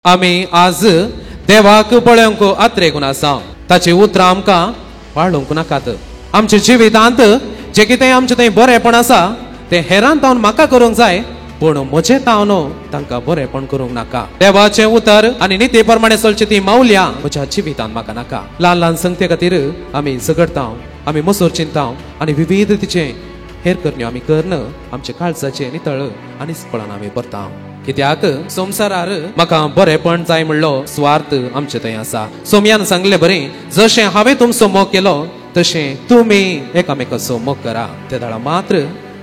आमी आज देवाक पळोवंक आत्रेगून आसा. ताची उतरां आमकां पाळूंक नाकात. आमच्या जिवितांत जे कितें आमचें थंय बरेंपण आसा तें हेरान तावन म्हाका करूंक जाय, पूण म्हजें तावन तांकां बरेंपण करूंक नाका. देवाचें उतर आनी निती प्रमाणे चलची ती मावल्या म्हज्या जिवितांत म्हाका नाका. ल्हान ल्हान संगते खातीर आमी झगडता, आमी मसूर चिंता आनी विविध तिचे हेर करण्यो आमी करन आमचे काळजाचे नितळ आनी स्पळान आमी भरता. कित्याक संवसारार म्हाका बरेंपण जाय म्हणलो स्वार्थ आमचे थंय आसा. सोमयान सांगले बरें, जशें हांवें तुमचो मोग केलो तशें तुमी एकामेकाचो मोग करा. ते दाळा मात्र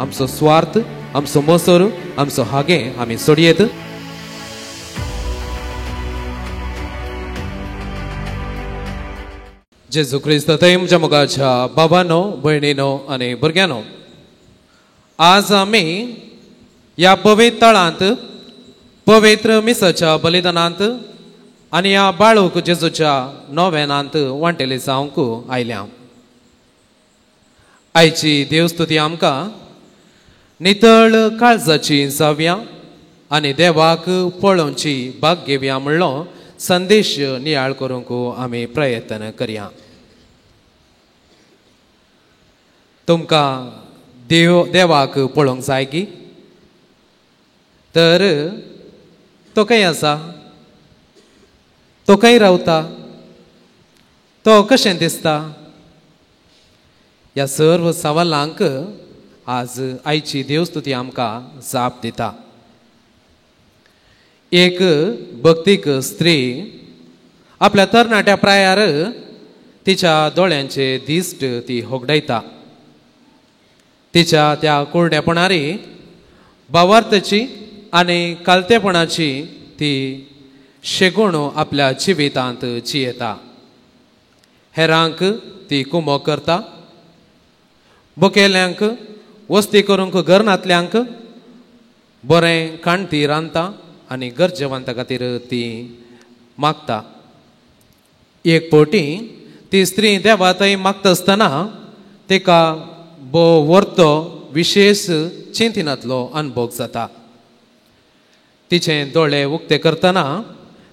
आमचो स्वार्थ, आमचो मसर, आमचो हागे आमी सोडयेत. जेजू क्रिस्त थंय म्हज्या मोगाच्या बाबानो, भयणीनो आनी भुरग्यांनो, आज आमी ह्या पवित्र तळांत पवित्र मिसाच्या बलिदानांत आनी ह्या बाळूक जेजूच्या नोवेनांत वांटेले जावंक आयल्या. आयची देवस्तुती आमकां नितळ काळजाची जावया आनी देवाक पळोवची भाग घेवया म्हणलो संदेश नियाळ करूंक आमी प्रयत्न करया. तुमकां देवाक पळोवंक जाय की तर तो खंय आसा, तो खंय रावता, तो कशें दिसता, ह्या सर्व सवालांक आज आयची देवस्तुती आमकां जाप दिता. एक भक्तीक स्त्री आपल्या तरणाट्या प्रायार तिच्या दोळ्यांचे दिश्ट ती होगडायता. तिच्या त्या कुरडेपणारी भावार्थाची आनी कालतेपणाची ती शेगुण आपल्या जिवितांत जियेता. हेरांक ती कुमो करता, बोकेल्यांक वस्ती करूंक घरनातल्यांक बरें खाण ती रांदता आनी गरजेवंता खातीर ती मागता. एक फावटी ती स्त्री देवा थंय मागता आसतना तिका वर्तो विशेष चिंतनांतलो अनुभव जाता. तिचे दोळे उक्ते करतना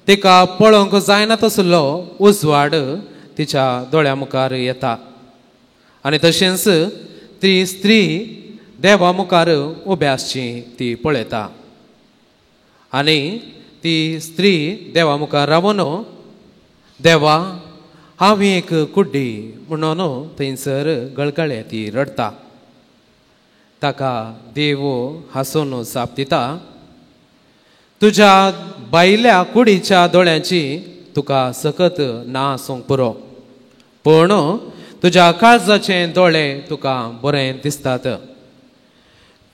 तिका पळोवंक जायना तसलो उजवाड तिच्या दोळ्या मुखार येता आनी तशेंच ती स्त्री देवा मुखार उबे आसची ती पळयता आनी ती स्त्री देवा मुखार रावन देवा हांव एक कुड्डी म्हणून थंयसर गळगळे ती रडटा. ताका देव हांसून जाप दिता, तुज्या बायल्या कुडीच्या दोळ्यांची तुका सकत ना आसूंक पुरो, पूण तुज्या काळजाचे दोळे तुका बरें दिसतात.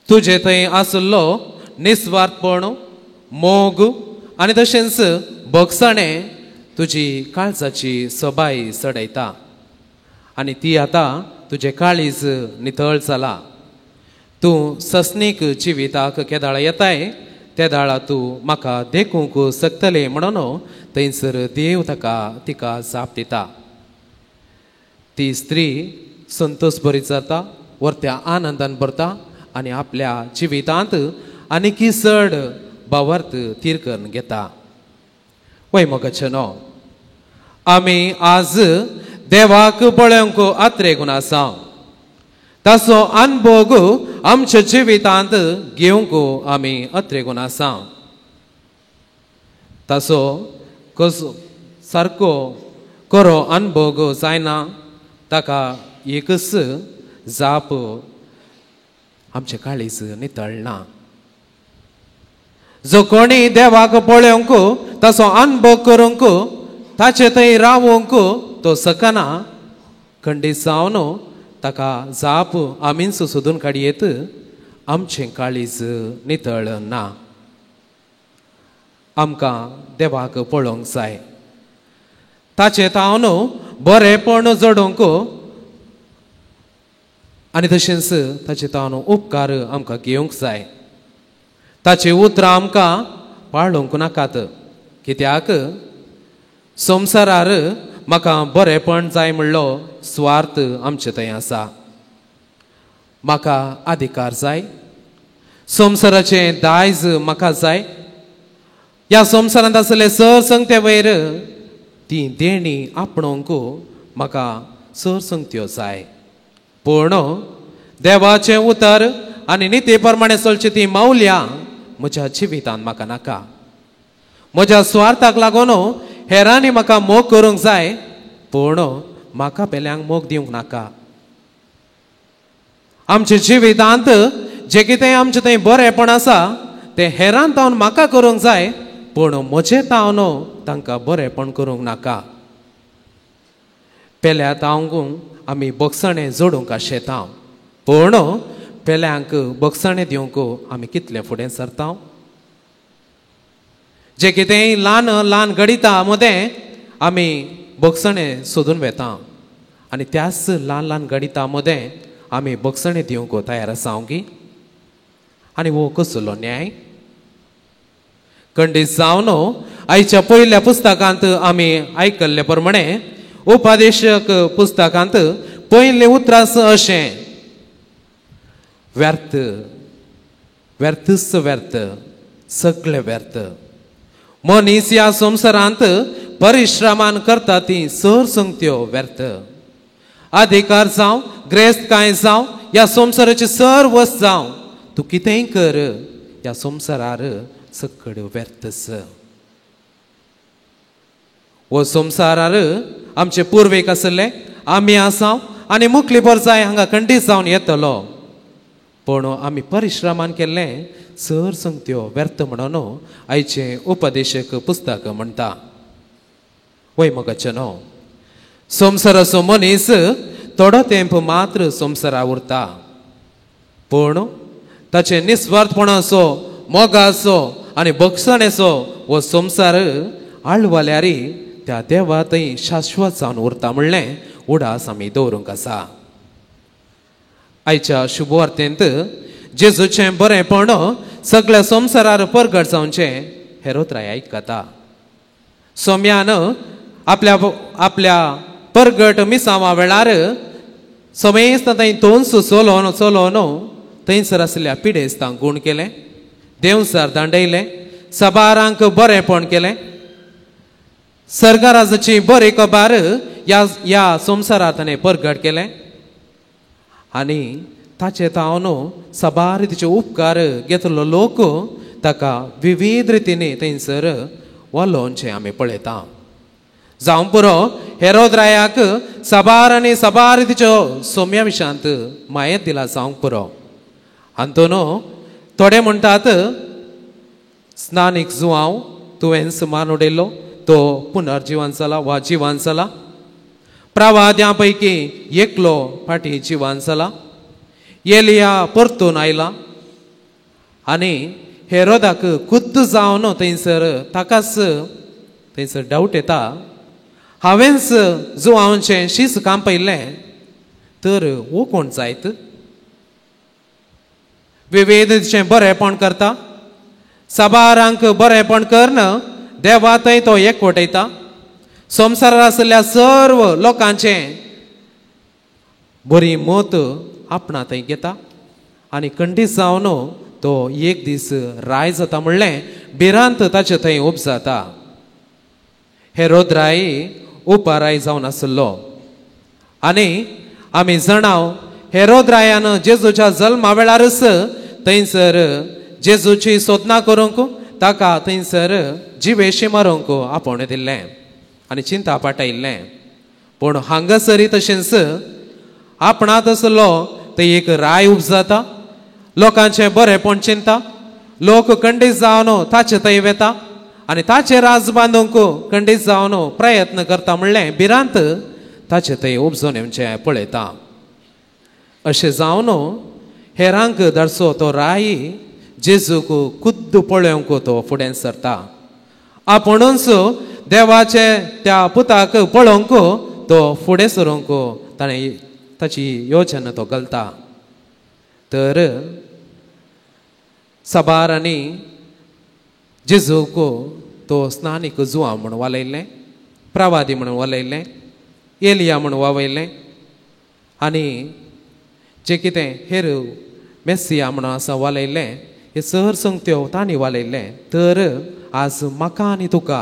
तुजे थंय आशिल्लो निस्वार्थपण, मोग आनी तशेंच भोगसाणें तुजी काळजाची सोबाय चडयता आनी ती आतां तुजें काळीज नितळ जाला. तूं ससनीक जिविताक केदाळा येताय ते दाळा तूं म्हाका देखूंक शकतलें म्हणून थंयसर देव ताका तिका जाप दिता. ती स्त्री संतोष बरी जाता, वर्त्या आनंदान भरता आनी आपल्या जिवितांत आनीकी चड भावार्थ थीर करून घेता. वय मोगाचे न्हू, आमी आज देवाक पळोवंक आत्रेगून आसा. ताचो अनभोग आमच्या जिवितांत घेवंक आमी अत्रेगून आसा. ताचो कसो सारको खरो अनभोग जायना ताका एकच जाप, आमचें काळीज नितळना. जो कोणी देवाक पळोवंक ताचो अनभोग करूंक ताचे थंय रावूंक तो शकना, खंडीत जावन ताका जाप आमीच सोदून काडयेत, आमचें काळीज नितळ ना. आमकां देवाक पळोवंक जाय, ताचें तावन बरेंपण जोडूंक आनी तशेंच ताचे तावन उपकार आमकां घेवंक जाय. ताची उतरां आमकां पाळूंक नाकात, कित्याक संवसारार म्हाका बरेंपण जाय म्हणलो स्वार्थ आमचे थंय आसा. म्हाका अधिकार जाय, संवसाराचें दायज म्हाका जाय, ह्या संवसारांत आसले सर संगते वयर ती देणी आपणोवंक म्हाका सर संगत्यो जाय. पूण देवाचें उतर आनी निती प्रमाणे चलची ती मावल्या म्हज्या जिवितांत म्हाका नाका. म्हज्या स्वार्थाक लागून हेरांनी म्हाका मोग करूंक जाय, पूण म्हाका पेल्यांक मोग दिवंक नाका. आमच्या जिवितांत जें कितें आमचें थंय बरेंपण आसा तें हेरान तावन म्हाका करूंक जाय, पूण म्हजें तावन तांकां बरेंपण करूंक नाका. पेल्या तावंक आमी बक्षणें जोडूंक आशेता, पूण पेल्यांक बक्षणें दिवंक आमी कितलें फुडें सरता. जें कितेंय ल्हान ल्हान गणिता मदें आमी बक्षणें सोदून वेता आनी त्याच ल्हान ल्हान गणिता मदें आमी बक्षणें दिवंक तयार आसा की. आनी हो कसलो न्याय? खंडीत जावन आयच्या पयल्या पुस्तकांत आमी आयकल्ले प्रमाणे उपदेशक पुस्तकांत पयलें उतरास अशें, व्यर्थ, व्यर्थच व्यर्थ, सगळें व्यर्थ. मनीस ह्या संवसारांत परिश्रमान करता ती सर संगत्यो व्यर्थ. अधिकार जावं, ग्रेस्त कांय जावं, ह्या संवसाराची सर वस्त जावं, तूं कितेंय कर, ह्या संवसारार सगळ्यो व्यर्थच. हो संवसारार आमचे पुर्वेक आसले आमी आसा आनी मुखली जाय हांगा खंडीत जावन येतलो, पूण आमी परिश्रमान केल्लें सर संगत्यो व्यर्थ म्हणून आयचें उपदेशक पुस्तक म्हणटा. वय मगाचें न्हू, संवसाराचो मनीस थोडो तेंप मात्र संवसारा उरता, पूण ताचे निस्वार्थपणाचो, मोगाचो आनी बक्षणेचो हो संवसार आळवाल्यार त्या देवा थंय शाश्वत जावन उरता म्हणलें उडास आमी दवरूंक आसा. आयच्या शुभवार्तेंत जेजूचें बरेंपण सगळ्या संवसारार परगट जावचें हेरोत्राय आयकता. सोम्यान आपल्या आपल्या परगट मिसांवा वेळार समेस्त थंय तोंस चलोवन चलोवन थंयसर आसल्या पिडेस्तांक गूण केलें, देवसार दांडयलें, सबारांक बरेंपण केलें. सरकाराची बरी खबर ह्या ह्या संवसारांत ताणें परगट केलें आनी ताचे तावन साबार तिचे उपकार घेतलो लोक ताका विविध रितीनी थंयसर वलोवचें आमी पळयता. जावं पुरो हेरोद रायाक साबार आनी साबार तिच्यो सोम्या विशांत मायेत दिला जावंक पुरो. आंतोनो थोडे म्हणटात स्नानीक जुवांव तुवें मान उडयलो तो पुनर्जिवन जाला वा जिवन जाला, प्रवाद्यां पैकी एकलो फाटीं जिवन जाला, एलिया परतून आयला आनी हेरोदाक खुद्द जावन थंयसर ताकाच थंयसर डावट येता, हांवेंच जुवांवचें शीस कांपयल्लें तर हो कोण जायत? विविधचें बरेंपण करता, साबारांक बरेंपण करून देवा थंय तो एकवटयता, संवसारार आशिल्ल्या सर्व लोकांचें बरी मत आपणा थंय घेता आनी खंडीत जावन तो एक दीस राय जाता म्हणलें भिरांत ताचे थंय उब जाता. हेरोद राय उपराय जावन आसलो आनी आमी जाणाव हेरोद रायान जेजूच्या जल्मा वेळारच थंयसर जेजूची सोदना करूंक ताका थंयसर जिवेशी मारूंक आपोवणें दिल्लें आनी चिंता पाटयल्लें. पूण हांगासरी तशेंच आपणांत आसलो थंय एक राय उब जाता, लोकांचें बरेंपण चिंता, लोक खंडीत जावन ताचे थंय वेता आनी ताचे राज बांदूंक खंडीत जावन प्रयत्न करता म्हणलें भिरांत ताचे थंय उपजून येवचें पळयता. अशें जावन हेरांक धाडचो तो राय जेजूक खुद्द पळोवंक तो फुडें सरता, आपुणूच देवाचे त्या पुताक पळोवंक तो फुडें सरूंक ताणें ताची योजना तो घालता. तर साबार आनी जेजूक तो स्नानीक जुवांव म्हूण वालयल्लें, प्रवादी म्हूण वालयल्लें, एलिया म्हूण वावयल्लें आनी जें कितें हेर मेसिया म्हणून आसा वालयल्लें, हे सर संगत्यो तांणी वालयल्लें. तर आज म्हाका आनी तुका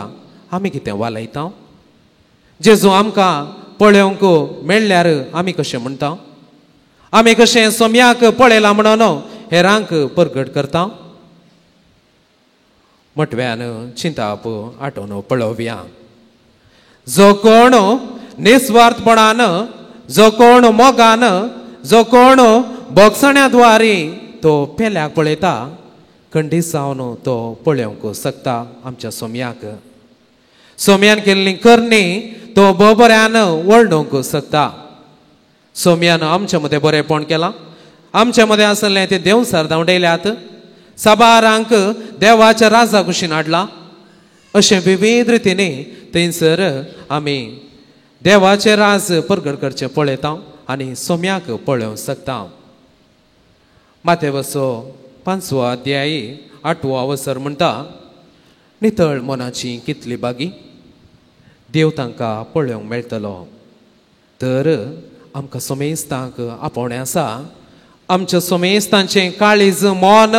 आमी कितें वालयता? जेजू आमकां पळोवंक मेळ्ळ्यार आमी कशें म्हणटा? आमी कशें सोम्याक पळयलां म्हणून हेरांक परगट करता? मटव्यान चिंताप आठोवन पळोवया. जो कोण निस्वार्थपणान, जो कोण मोगान, जो कोण बोगसण्या द्वारे तो पेल्याक पळयता, खंडीत जावन तो पळोवंक शकता आमच्या सोम्याक. सोम्यान केल्ली करणी तो बऱ्यान वर्णूंक शकता. सोम्यान आमच्या मदें बरेंपण केलां, आमच्या मदें आसलें तें देवसार धांवडयल्यात, साबारांक देवाच्या राजा कुशीन हाडला. अशें विविध रितीनी थंयसर आमी देवाचें राज परगट करचें पळयता आनी सोम्याक पळोवंक शकता. माथेवसो 5वो अध्याय 8वो अवसर म्हणटा, नितळ मनाची कितली बागी, देव तांकां पळोवंक मेळटलो. तर आमकां सोमेस्तांक आपोवणें आसा, आमच्या सोमेस्तांचें काळीज मन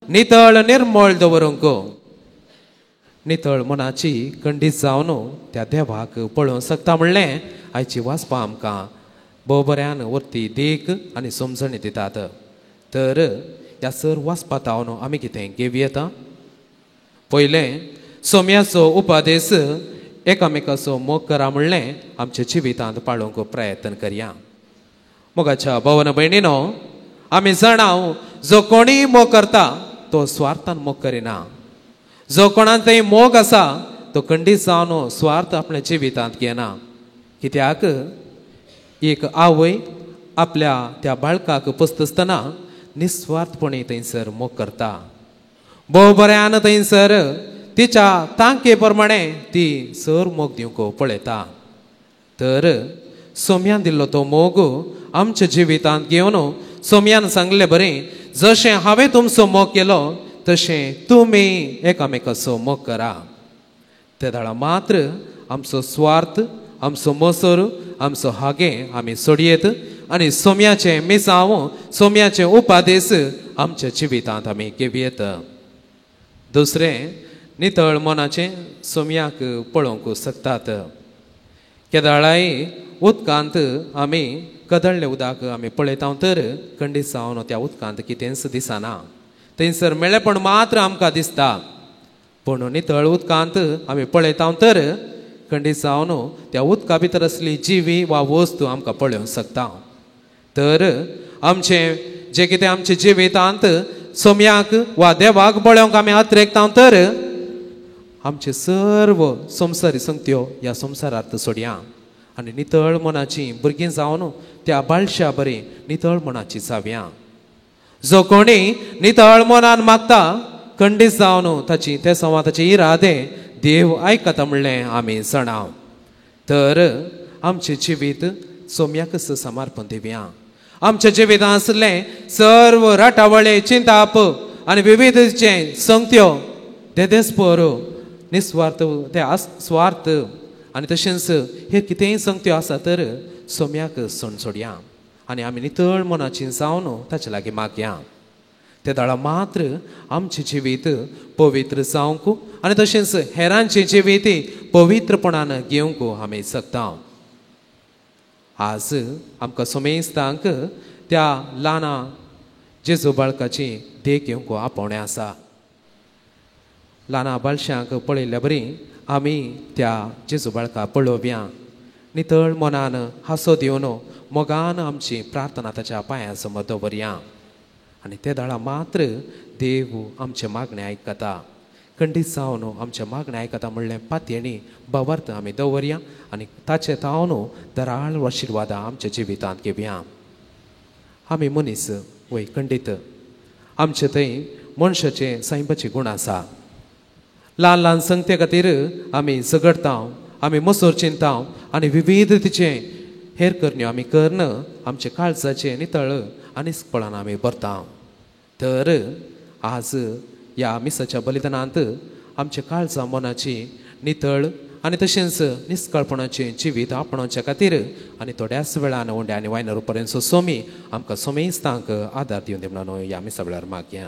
नितळ निर्मळ दवरूंक. नितळ मनाची खंडीत जावन त्या देवाक पळोवंक शकता म्हणलें आयची वाचपा आमकां भोव बऱ्यान वरती देख आनी समजणी दितात. तर ह्या सर वाचपा तावन आमी कितें घेवया? पयलें, सोम्याचो उपदेश एकामेकाचो मोग करा म्हणलें आमच्या जिवितांत पाळोवंक प्रयत्न करया. मोगाच्या भवन भयणीनो, आमी जाणाव जो कोणीय मोग करता तो स्वार्थान मोग करिना. जो कोणाक थंय मोग आसा तो खंडीत जावन स्वार्थ आपल्या जिवितांत घेना. कित्याक एक आवय आपल्या त्या बाळकाक पोसता आसतना निस्वार्थपणे थंयसर मोग करता. भोव बऱ्यान थंयसर तिच्या तांके प्रमाणे ती सर मोग दिवंक पळयता. तर सोम्यान दिल्लो तो मोग आमच्या जिवितांत घेवन सोम्यान सांगले बरें, जशें हांवें तुमचो मोग केलो तशें तुमी एकामेकाचो मोग करा. ते दाळा मात्र आमचो स्वार्थ, आमचो मोसर, आमचो हागे आमी सोडयेत आनी सोम्याचें मिसांव, सोम्याचे उपादेश आमच्या जिवितांत आमी घेवयेत. दुसरें, नितळ मनाचें सोम्याक पळोवंक शकतात. केदाळाय उदकांत आमी कदळ्ळें उदक आमी पळयता तर खंडीत जावन त्या उदकांत कितेंच दिसना, थंयसर मेळेपण मात्र आमकां दिसता. पूण नितळ उदकांत आमी पळयता तर खंडीत जावन त्या उदका भितर आसली जिवी वा वस्तू आमकां पळोवंक शकता. तर आमचें जें कितें आमच्या जिवितांत सोम्याक वा देवाक पळोवंक आमी अत्रेकता तर आमचे सर्व संवसारी संगत्यो ह्या संवसारांत सोडया आनी नितळ मनाची भुरगीं जावन त्या बाळशा बरी नितळ मनाची जावया. जो कोणी नितळ मनान मागता खंडीत जावन ताची ते संवा ताचे इरादे देव आयकता म्हणलें आमी जाणाव. तर आमचें जिवीत सोम्याकच समर्पण दिवया. आमच्या जिवितांत आसलें सर्व राटावळे, चिंताप आनी विविधचे संगत्यो देदेस पोर निस्वार्थ ते स्वार्थ आनी तशेंच हे कितेंय संगत्यो आसा तर सोम्याक सोण सोडया आनी आमी नितळ मनाची जावन ताचे लागीं मागया. ते दाळा मात्र आमचें जिवीत पवित्र जावंक आनी तशेंच हेरांचें जिवीत पवित्रपणान घेवंक आमी शकता. आज आमकां सोमेस्तांक त्या ल्हाना जेजू बाळकाची देख घेवंक आपोवणें आसा. ल्हाना बाळशांक पळयल्ल्या बरी आमी त्या जेजू बाळका पळोवया. नितळ मनान हांसो दिवन मोगान आमची प्रार्थना ताच्या पांया समोर दवरया आनी ते दाळा मात्र देव आमचें मागणें आयकता. खंडीत जावन आमचें मागणें आयकता म्हणलें पातयेणी भावार्थ आमी दवरया आनी ताचे तावन दराळ आशिर्वादां आमच्या जिवितांत घेवया. आमी मनीस वय खंडीत, आमचे थंय मनशाचे सायबाचे गूण आसा. ल्हान ल्हान संगते खातीर आमी झगडता, आमी मसोर चिंता आनी विविध तिचे हेर करण्यो आमी करून आमचे काळजाचे नितळ आनी स्पळान आमी भरता. तर आज ह्या मिसाच्या बलिदानांत आमच्या काळजा मनाची नितळ आनी तशेंच निस्कळपणाचें जिवीत आपणावच्या खातीर आनी थोड्याच वेळान उंड्या आनी वायन रुपरेंचो सोमी आमकां सोमेस्तांक आदार दिवन दी म्हणून ह्या मिसा वेळार मागया.